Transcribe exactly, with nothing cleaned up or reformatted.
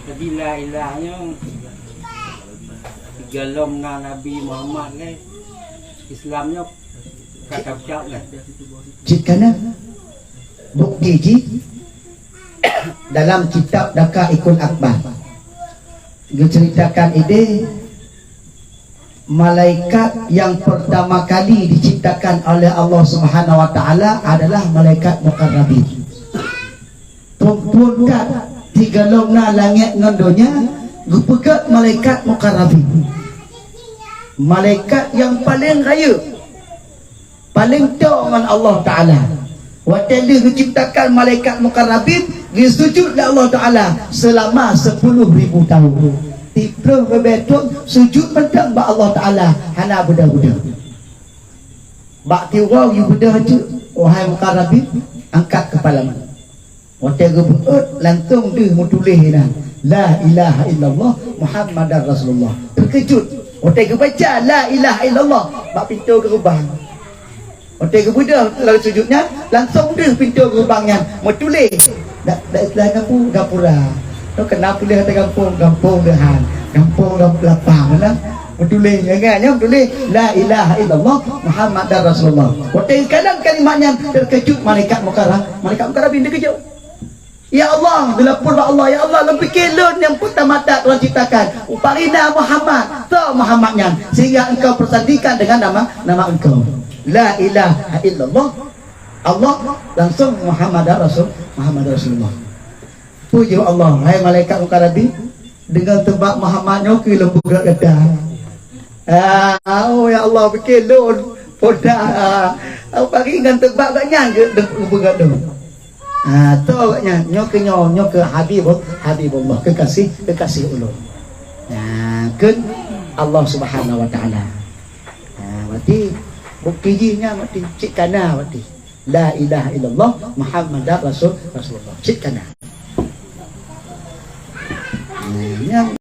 Jadi la ilaha nyoe, sigohlom na Nabi Muhammad lé, Islam nyoe ka teucok lé. Cit kana bukti jih dalam kitab Daqaiqul Akhbar geuceuritakan idéh malaikat yang pertama kali diciptakan oleh Allah Subhanahu wa Taala adalah malaikat muqarrabin. Phon-phon that sigohlom na langét ngon donya, geupeugét malaikat muqarrabin. Malaikat yang paling rayeuk, paling toe ngon Allah Taala. Watée lheueh geuciptakan malaikat muqarrabin, geusujut lé Allah Taala seulama sepuluh ribu tahun. Tiplôh ribée thon sujut mantong bak Allah Taala, hana beudôh-beudôh. Bak tiwoe geubeudôh cit, wahai muqarrabin, angkat keupalamu. Watée geubeuet, langsong deuh meutuléh inan, "La ilaha illallah Muhammadar Rasulullah." Teukeujot. Watée geubaca, "La ilaha illallah," bak pintoe geurubang. Watée geubeudôh lam sujut nyan, langsong deuh pintoe geurubang nyan meutuléh. Dak, dak istilah gampông, gapura. Tu keunan tuléh ata gampông, gampông deuhan, gampông gam-, lapang, nah. Meutuléh, ingat nyoe meutuléh, "La ilaha illallah Muhammadar Rasulullah." Watée geukalon kalimat nyan, teukeujot malaikat mukarrab, malaikat mukarrabin teukeujot. "Ya Allah," geulapor bak Allah, "Ya Allah, lôn pike lôn nyang peurtama that Tuhan ciptakan, uparina Muhammad, soe Muhammad nyan, sehingga engkau persandingkan dengan nama, nama engkau. La ilaha illallah, Allah, langsong Muhammadar Rasul, Muhammadar Rasulullah." Peue jaweueb Allah, "Hai malaikat mukarrabin, deungon teubak Muhammad nyoe keuh lôn peugét gata." Ah, oh ya Allah, pike lôn, poda, ah, bagi ngon teubak gobnyan geupeugét lôn. Ah, toh gobnyan, nyoe keuh nyoe, nyoe keuh Habibul-, Habibullah, kekasih, kekasih ulôn. Nah, kheun Allah Subhanahu wa Taala. Nah, berarti bukti jih nyan berarti cit kana berarti. La ilaha illallah Muhammadar Rasul, Rasulullah. Cit kana. Nah, nyang